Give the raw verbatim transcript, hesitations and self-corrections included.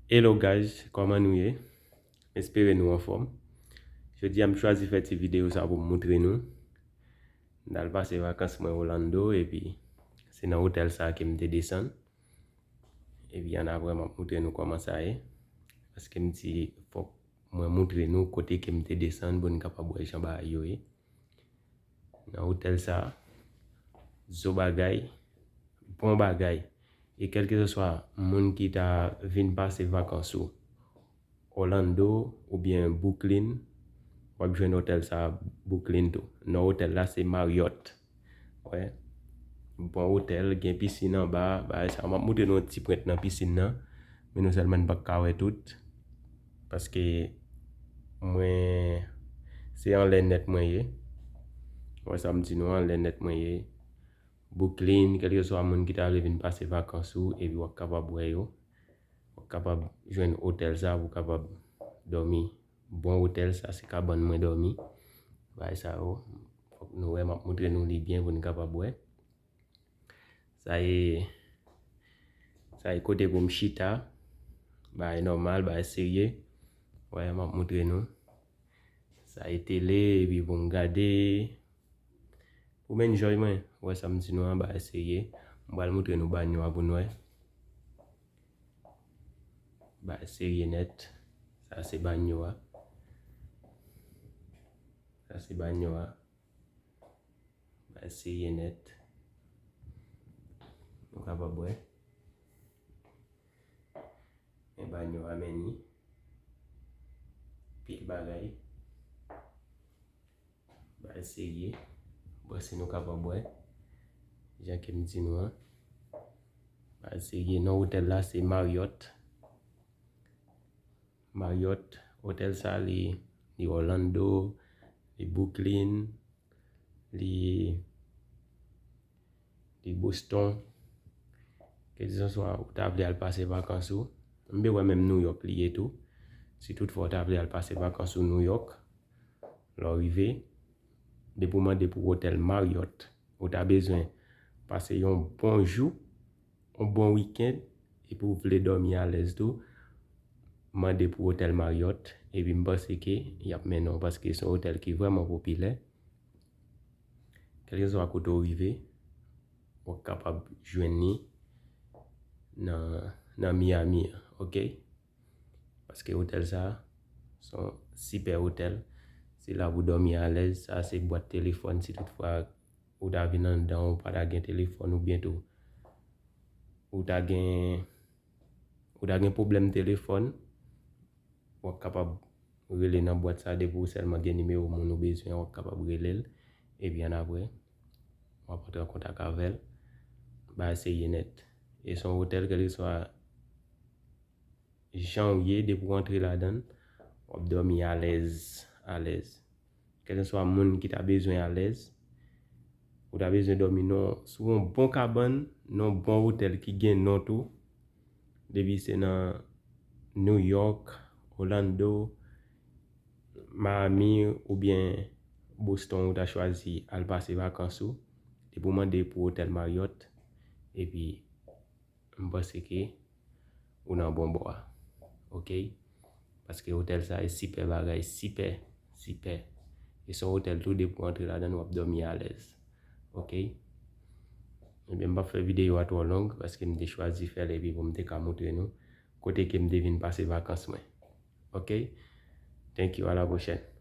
Hello guys, kòman nou ye? M espere nou anfòm. Jodi a m chwazi fè ti videyo sa pou m moutre nou. M t al pase vakans mwen Orlando epi se nan otèl sa ke m te desann. Epi annapre m ap moutre nou kòman sa ye. Paske m di fòk mwen moutre nou kote ke m te desann pou n kapab wè jan bagay yo ye. Nan otèl sa, zo bagay, bon bagay. E kèlkeswa moun ki ta vin pase vakans ou Orlando oubyen Brooklyn, w ap jwenn otèl sa Brooklyn tou. Non otèl la se Marriott. Wè. Bon otèl, gen pisin anba, bagay sa. M ap moutre nou yon ti pwent nan pisin nan. Men nou sèlman n p ap ka wè tout. Paske mwen, se anlè nèt mwen ye. Wè sa m di nou, anlè nèt mwen ye. Brooklyn, kèlkeswa moun ki ta vle vin pase vakans ou, epi w ap kapab wè yo. W ap kapab jwenn otèl sa pou w kapab dòmi. Bon otèl sa, se kabann mwen dòmi. Bagay sa yo, fòk nou wè, m ap moutre nou li byen pou n kapab wè. Sa e, sa e kote pou m chita. Bagay nòmal, bagay serye. Wè, m ap moutre nou. Sa e tele, epi pou m gade. Pou m enjoy mwen. Wè sa m di nou an, bagay serye. M pral moutre nou banyo a pou n wè. Bagay serye nèt. Sa se banyo a. Sa se banyo a. Bagay serye nèt. Nou kapab wè. Men banyo a men ni. Pil bagay. Bagay serye. Bon, si nou kapab wè. Jan ke m di nou an. Bagay serye. Non otèl la, se Marriott. Marriott. Otèl sa, li, li Orlando, li Brooklyn, li, li Boston. Kèlkeswa ou ta vle al pase vakans ou. M pe wè menm New York li ye tou. Si toutfwa ou ta vle al pase vakans ou New York, lè w rive, depi w mande pou otèl Marriott, ou ta bezwen pase yon bon jou, yon bon wikenn, epi w vle dòmi alèz tou, mande pou otèl Marriott, epi m panse ke y ap mennen w, paske se yon otèl ki vrèman popilè. Kèlkeswa kote w rive, w ap kapab jwenn li nan, nan Miami an, oke? Paske otèl sa, se yon sipè otèl. Se la pou dòmi alèz. Sa se bwat telefòn, si toutfwa ou ta vin anndan, ou pa ta gen telefòn, oubyen tou, ou ta gen, ou ta gen pwoblèm telefòn, w ap kapab rele nan bwat sa, depi w sèlman gen nimewo moun ou bezwen, w ap kapab rele l. Epi annapre, w ap antre an kontak avè l. Bagay serye nèt. E se yon otèl, kèlkeswa jan w ye, depi w antre ladan l, w ap dòmi alèz, alèz. Kèlkeswa moun ki ta bezwen alèz, ou ta bezwen dòmi nan, sou yon bon kabann, nan yon bon otèl ki gen non tou, depi se nan New York, Orlando, Miami oubyen Boston ou ta chwazi al pase vakans ou, depi w mande pou otèl Marriott, epi m panse ke ou nan bon bò a. Oke? Paske otèl sa e sipè bagay, sipè, sipè. E se yon otèl tou, depi w antre ladan l, w ap dòmi alèz. Oke? Ebyen, m p ap fè videyo a twò long, paske m te chwazi fè l epi pou m te ka moutre nou kote ke m te vin pase vakans mwen. Oke? Thank you, à la prochaine.